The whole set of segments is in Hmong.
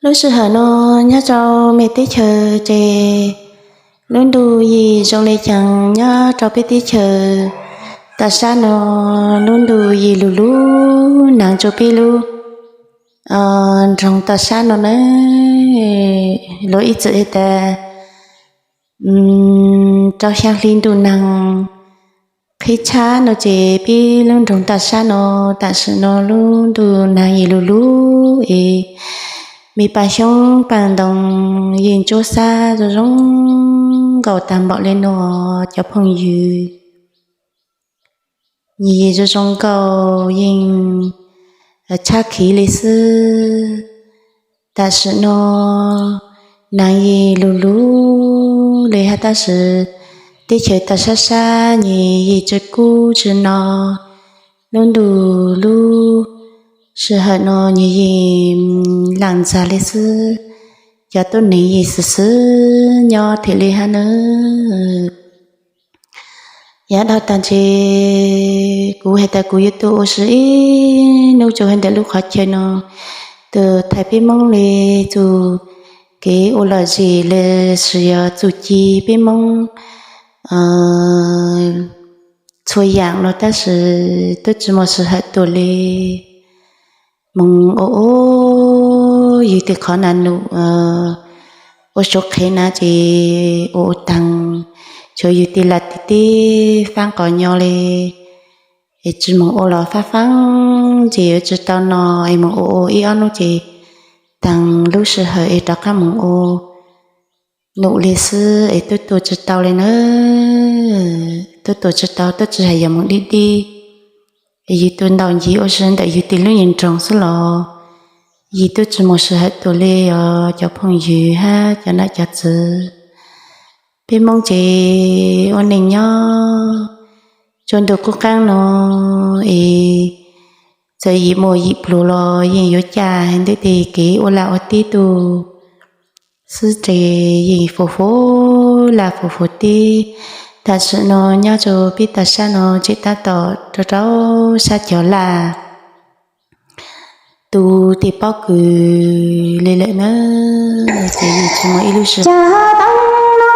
Lub sij hawm no nyob rau me teb chaws ces lub ntuj yim zoo li cas nyob rau peb teb chaws. Tam sim no lub ntuj yim lug lug hnav rau peb lub nroog tam sim no na. Luag ib txwm has tas rau xya hli ntuj nag qhib tshab no ces peb lub nroog tam sim no, tam sim no lub ntuj nag yim lug lug es me pas xyoob pas ntoo yeej ntsuab xab zoo zoo nkauj tag npaum li no cov phooj ywg. Nyias zoo zoo nkauj yeej tshab khiv li xwb. Tam sim no nag yim lug lug li hab tab sis teb chaws tau sab sab nyias yeej tsi kub tsi no. Lub ntuj lub sij hawm no nyias yeej lam ntxag li xwb. Cov tuab neeg yeej xwm xwm nyob thiaj li hab nawb. Yav dhau tag ntshe kuv has tas kuv yuav tuaj ua si ib hnub rua hauv ntawm lub qhov chaw no, tus thaij peb Moob li txuj kev ua lom zem los sis yog txuj ci peb Moob txhua yaam no tab sis twb tsi muaj sij hawm tuaj li. Moog ua ua yug tej qhov na num ua suav qhev na ces ua ua taag, tshuav yug tej laj teb teb faab qos nyo li es tsi moog ua los faab faab ces yuav tsi tau no es moog ua ua ib ob hnub ces taag lub sij hawm es rov qaab moog ua num li xwb es twb tuaj tsi tau li na. Twb tuaj tsi tau, twb tsi has yog moog dib dib es yug tuaj ntaus ncig ua si ntawm yug tej lub nyuas nroog xwb los yug twb tsi muaj sij hawm tuaj li os cov phooj ywg hab cov nam cov txwv. Peb Moob ces ua neej nyob tsua ntuj qub qaab no es txawm yim muaj yim pluag los yeej yuav caj ntawm tej kev ua laj ua teb tuaj xwb ces yeej fuv fuv laj fuv fuv teb. Tam sim no nyob rua peb tag sab no tseem tab tom rau rau sab cog laj tu tej pob kws li lawm na. Ces yeej tsi muaj ib lub sij hawm. Cas taab no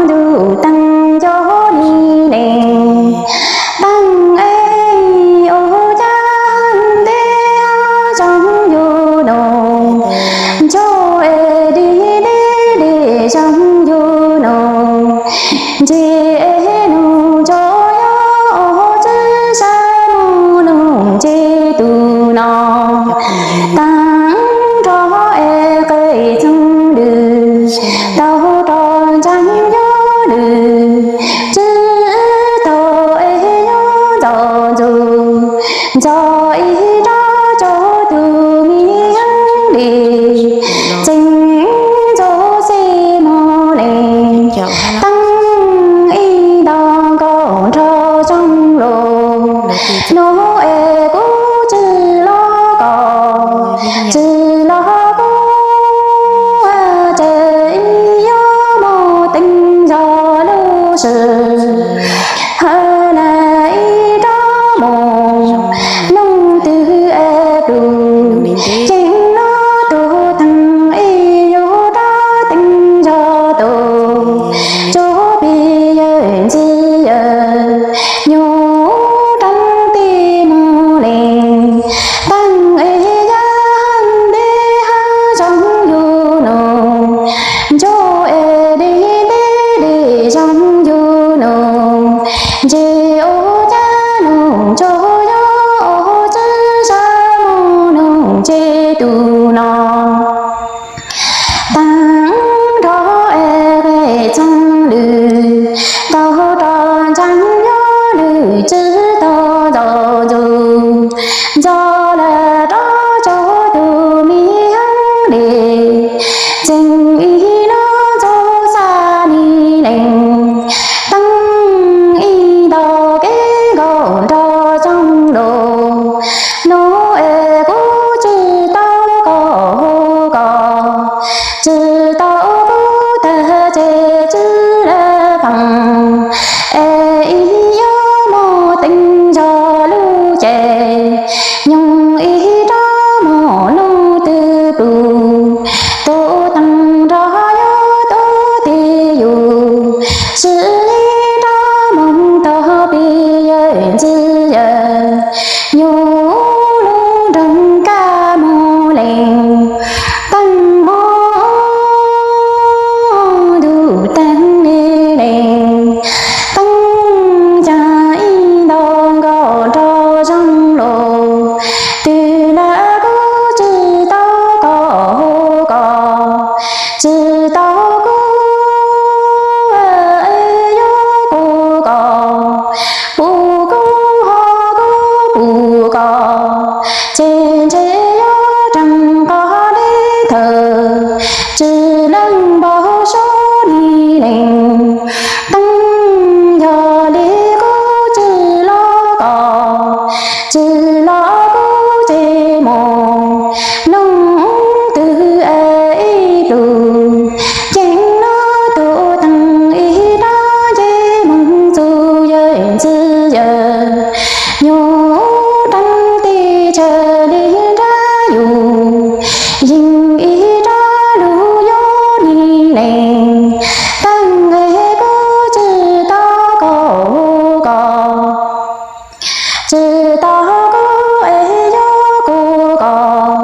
ntuj teeg cov li ne, teeg es ua cas ntej zoo yug nus, ntsog es dig deb dig zoo yug nus, ntse es nus ntsog yog ua tsi sab moog nug ntse tus no. Taag nrho es qe txoog lwm, tau rov ntseeg yog lwm, tsi tau es nyob ntxov ntxug, ntxog ib rab tsaug tug mi heev li, tseem ntxog xij moog le, teeb ib nto nkaus nrho tsoog lug, nub es kuv tsi lug koj, tsi lug kuv, tseem yuav moog teeb zog lub sij hawm na ib rab moog, noog twg es plug, tseem nub tug teeg ib yug rab teeb zog tug, tsuag plig yawm ntxig yawm nyug rab tij moog le, teeb es yaj ntej hab zoo yug nus, ntsog es dig deb dig zoo yug nus, ntse ua cas nug ntsog yog ua tsi sab moog nug ntse tus no. Taag nrho es qe txoog lwm, tau rov ntseeg yog lwm, tsi tau ntxov ntxug, ntxog lawm rab tsaug tug mi heev le, tseem ib nub ntxog xab li leej, teeb ib nto kev nkaus nrho tsoog lug, nub es kuv tsi tau koj hu koj, tsi tau kuv tag tse tsi lawv faam, es ib yuav moog teeb zog lub cev, nyoog ib rab mus, noog twg ib plug, ceev lub tug teeg ib rab nce moog txug yawg ntxwv yawg, nyuj reeb tij tsawg li nrab yus, yeej ib rab lug yuav nig lees, teeb es kuv tsi tau koj hu koj, tsi tau kuv es yuav kuv koj,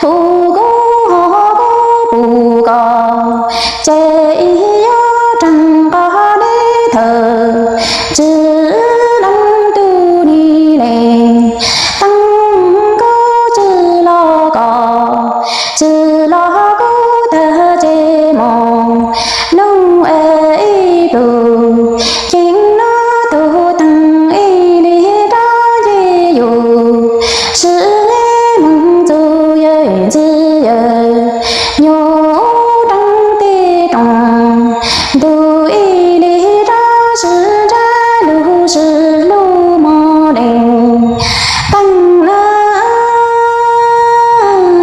hu kuv ho kuv pum koj, ces ib yuav raag qhov deb thawm, tsi lees tug nig lees, teeb kuv tsi los koj, tsi los kuv tag ces mus, noog es ib plug, ceev lub tug teeg ib li rab nce yus, sib le moog txug yawg ntxwv yawg, nyuj reeb tij roos, ntug ib li rab sib ntsab lug sib hlub moog lees, teeb na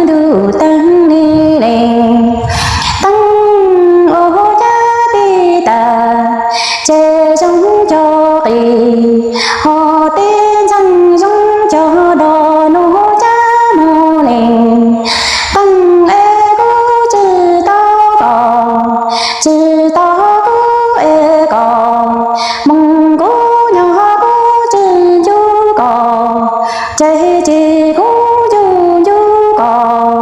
ntug teeb nig lees, teeb ua cas tij tas, ces zoo cov qis, ho tij ntxeeg zoo cov dog nug cab moog lees, teeb es kuv tsi tau koj, tsi tau kuv es koj, moog kuv nyob kuv tsi ncu koj, ces tsi kuv ncu ncu koj,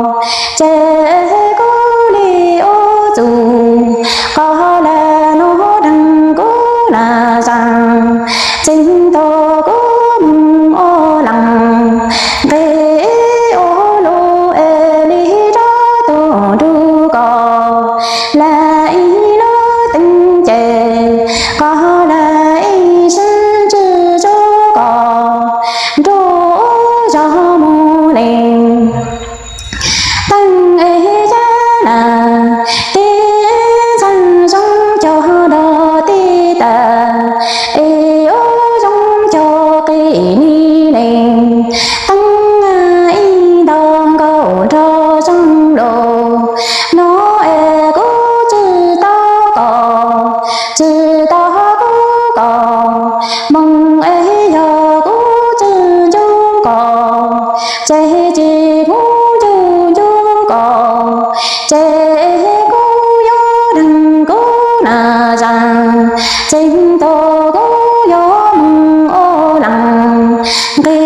ces kuv li ua txug, koj lawm nuav deeg kuv na zaag, tseem tau kuv moog ua lees, nqe ua lug es li rov tug nrug koj, lawm ib lub teeb ces koj lawm ib sib ntsi tsuav koj nrug zog moog lees, teeb es yaj na, tij ntxeeg zoo cov dog tij tas, es yuav zoo cov qis nig lees, teeb ib ntau nkaus nrog zoo lug, nuav es kuv tsi tau koj, tsi tau kuv koj, moog es yog kuv tsi ncu koj, ces tsi kuv ncu ncu koj, ces kuv yuav deeg kuv na zaag, tseem tau kuv yuav moog ua lees, nqe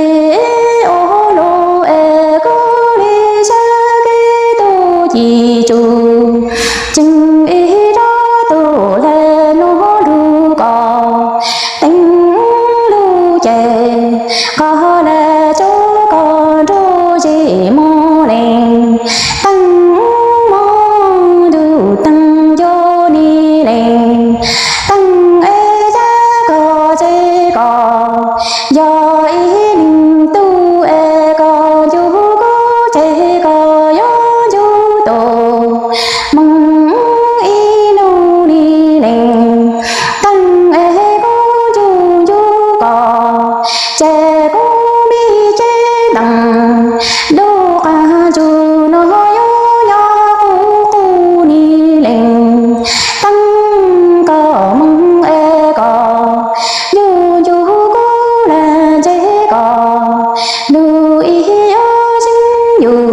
ua lug es kuv li sab kev tug ci tsuj, tseem ib rov tug lawm nuav nrug koj, teeb lug ces koj lawm tsuav koj nrug zig moog lees, teeb moog ntug teeg yuav nig lees, teeb es yaj koj ces koj yog ib leeg tug es koj ncu kuv ces koj yuav ncu tug moog ib nub nig lees, teeb es kuv ncu ncu koj, ces kuv me cev ntees lub qab ntsug nuav yuav nyob qub qub nig lees, teeb koj moog es koj ncu ncu kuv lawm ces koj lug ib yuav zeem yus